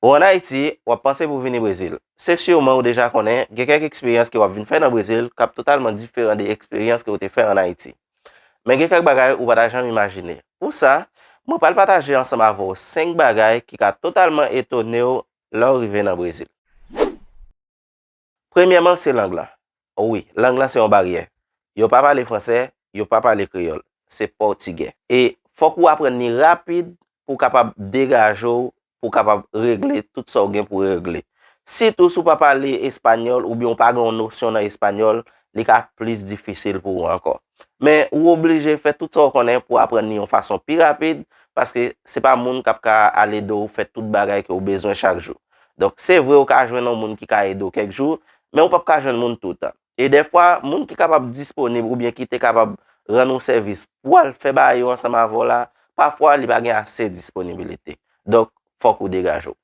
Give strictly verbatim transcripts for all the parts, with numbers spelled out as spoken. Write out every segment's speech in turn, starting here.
Ou ann Ayiti, w ap panse pou w vini Brezil. Se siman ou deja konnen, gen kèk eksperyans ke w ap vin fè nan Brezil k ap totalman diferan de eksperyans ke w te fè ann Ayiti. Men gen kèk bagay ou pa ta janm imajine. Pou sa, mwen pral pataje ansanm avè w senk bagay ki ka totalman etone w lè w rive nan Brezil. Premyèman, se lang lan. Wi, lang lan se yon baryè. Yo pa pale fransè, yo pa pale kreyòl. Se pòtigè. E fòk ou aprann li rapid pou w kapab degaje w, pou w kapab regle tout sa w gen pou w regle. Sitou si w pa pale espanyòl oubyen w pa gen yon nosyon nan espanyòl, li ka plis difisil pou ou ankò. Men ou oblije fè tout sa w konnen pou w aprann li yon fason pi rapid, paske se pa moun k ap ka al ede w fè tout bagay ke w bezwen chak jou. Donk, se vre ou ka jwenn yon moun ki ka ede w kèk jou, men ou p ap ka jwenn moun toutan. E dèfwa, moun ki kapab disponib oubyen ki te kapab rann ou sèvis pou w al fè bagay yo ansanm avè w la, pafwa li pa gen ase disponibilite. Donk, fòk ou degaje w.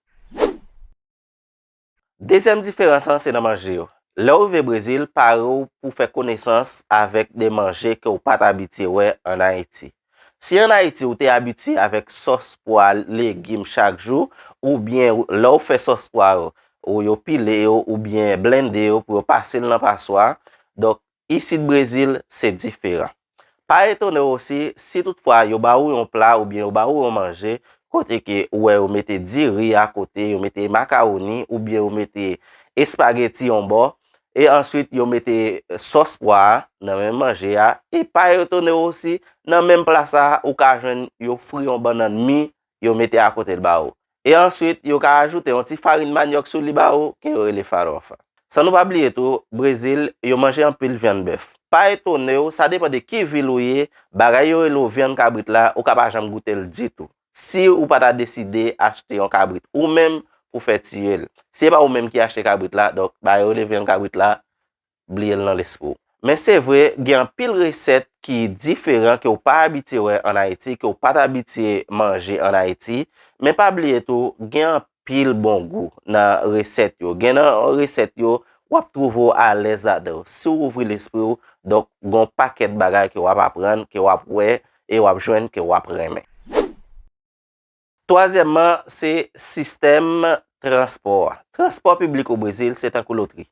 Dezyèm diferans lan se nan manje yo. Lè w rive Brezil, pare w pou fè konesans avèk de manje ke w pa t abitye wè ann Ayiti. Si ann Ayiti ou te abitye avèk sòs pwa, legim chak jou, oubyen lè w fè sòs pwa yo, ou yo pile yo oubyen blende yo pou yo pase l nan paswa, donk isit Brezil se diferan. Pa etone w osi si toutfwa yo ba ou yon pla oubyen yo ba ou yon manje kote ke ou wè yo mete diri akote, yo mete makawoni oubyen yo mete espageti yon bò, e answit yo mete sòs pwa a nan menm manje a, e pa etone w osi nan menm pla sa a ou ka jwenn yo fri yon bannann mi, yo mete akote l ba ou. E answit, yo ka ajoute yon ti farin manyòk sou li ba ou, ke yo rele farofa. San nou pa bliye tou, Brezil, yo manje anpil vyann bèf. Pa etone w, sa depann de ki vil ou ye, bagay yo rele w vyann kabrit la, ou ka pa janm goute l ditou. Si ou pa ta deside achte yon kabrit ou menm pou fè tiye l. Si se pa ou menm ki achte kabrit la, donk, bagay yo rele vyann kabrit la, bliye l nan lespri w. Men se vre, gen anpil resèt ki diferan ke w pa abitye wè ann Ayiti, ke w pa t abitye manje ann Ayiti. Men pa bliye tou, gen anpil bon gou nan resèt yo. Gen nan resèt yo, w ap twouve w alèz ladan yo. Si w ouvri lespri w, donk, gen yon pakèt bagay ke w ap aprann, ke w ap wè, e w ap jwenn ke w ap renmen. Twazyèmman, se sistèm transpò a. Transpò piblik o Brezil se tankou lotri.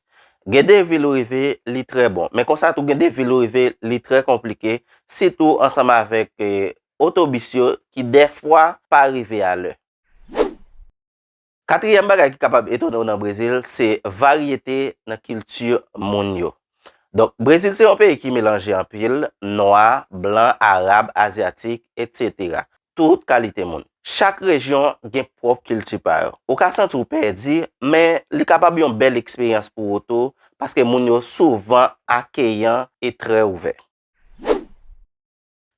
Gen de vil ou rive, li trè bon. Men konsa tou, gen de vil ou rive, li trè konplike, sitou ansanm avèk, eh, otobis yo ki dèfwa pa rive alè. Katriyèm bagay ki kapab etone w nan Brezil, se varyete nan kilti moun yo. Donk, Brezil se yon peyi ki melanje anpil, nwa, blan, arab, azyatik, etsetera. Tout kalite moun. Chak rejyon gen pwòp kilti pa yo. Ou ka santi w pèdi, men li kapab yon bèl eksperyans pou ou tou, paske moun yo souvan akeyan e trè ouvè.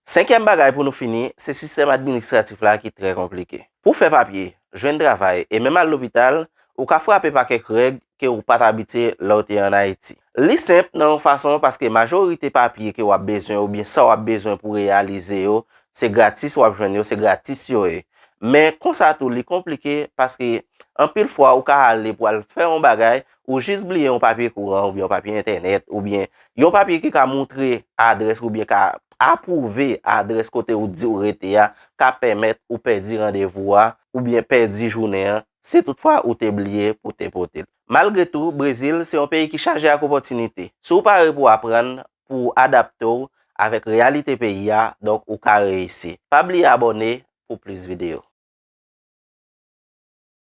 Senkyèm bagay pou nou fini, se sistèm administratif la ki trè konplike. Pou fè papye, jwenn travay e menm al lopital, ou ka frape pa kèk règ ke ou pa t abitye lè w te ann Ayiti. Li senp nan yon fason paske majorite papye ke w ap bezwen oubyen sa w ap bezwen pou reyalize yo, se gratis w ap jwenn yo, se gratis yo ye. Men konsa tou, li konplike paske anpil fwa ou ka ale pou al fè yon bagay, ou jis bliye yon papye kouran oubyen yon papye entènèt oubyen yon papye ki ka montre adrès oubyen ka apwouve adrès kote ou di ou rete a, ka pèmèt ou pèdi randevou a oubyen pèdi jounen an, si toutfwa ou te bliye pou te pote l. Malgre tou, Brezil se yon peyi ki chaje ak opòtinite. Si w pare pou w aprann, pou w adapte w avèk reyalite peyi a, donk ou ka reyisi. Pa bliye abòne pou plis videyo.